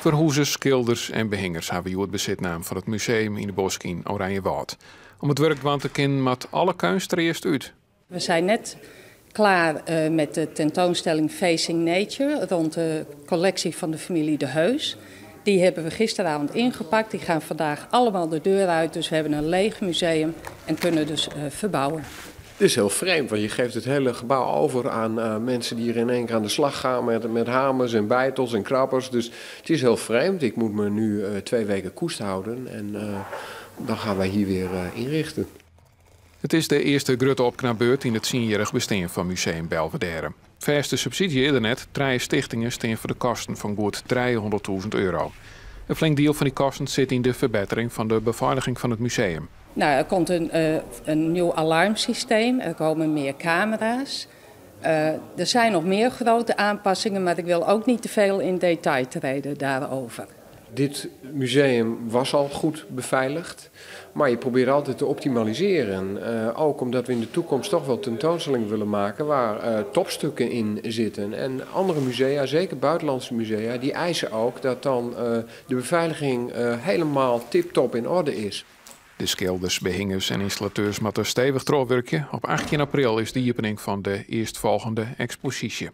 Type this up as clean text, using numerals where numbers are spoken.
Ferhuzers, skilders en behingers hawwe hjoed besit naam fan it museum yn de bosk yn Oranjewâld. Om it wurk dwaan te kinnen moat alle keunst der earst út. We zijn net klaar met de tentoonstelling Facing Nature rond de collectie van de familie De Heus. Die hebben we gisteravond ingepakt. Die gaan vandaag allemaal de deur uit. Dus we hebben een leeg museum en kunnen dus verbouwen. Het is heel vreemd, want je geeft het hele gebouw over aan mensen die hier in één keer aan de slag gaan met hamers en beitels en krabbers. Dus het is heel vreemd. Ik moet me nu 2 weken koest houden en dan gaan wij hier weer inrichten. It is de earste grutte opknapbeurt yn it 10-jierrich bestean fan Museum Belvédère. Fêste subsydzje is der net, trije stichtingen steane foar de kosten fan goed €300.000. In flink diel fan dy kosten sit yn de ferbettering fan de befeiliging fan it museum. Nou, er komt een nieuw alarmsysteem, er komen meer camera's. Er zijn nog meer grote aanpassingen, maar ik wil ook niet te veel in detail treden daarover. Dit museum was al goed beveiligd, maar je probeert altijd te optimaliseren. Ook omdat we in de toekomst toch wel tentoonstellingen willen maken waar topstukken in zitten. En andere musea, zeker buitenlandse musea, die eisen ook dat dan de beveiliging helemaal tip-top in orde is. De skilders, behingers en ynstallateurs moatte stevich trochwurkje. Op 18 april is de iepening fan de earstfolgjende eksposysje.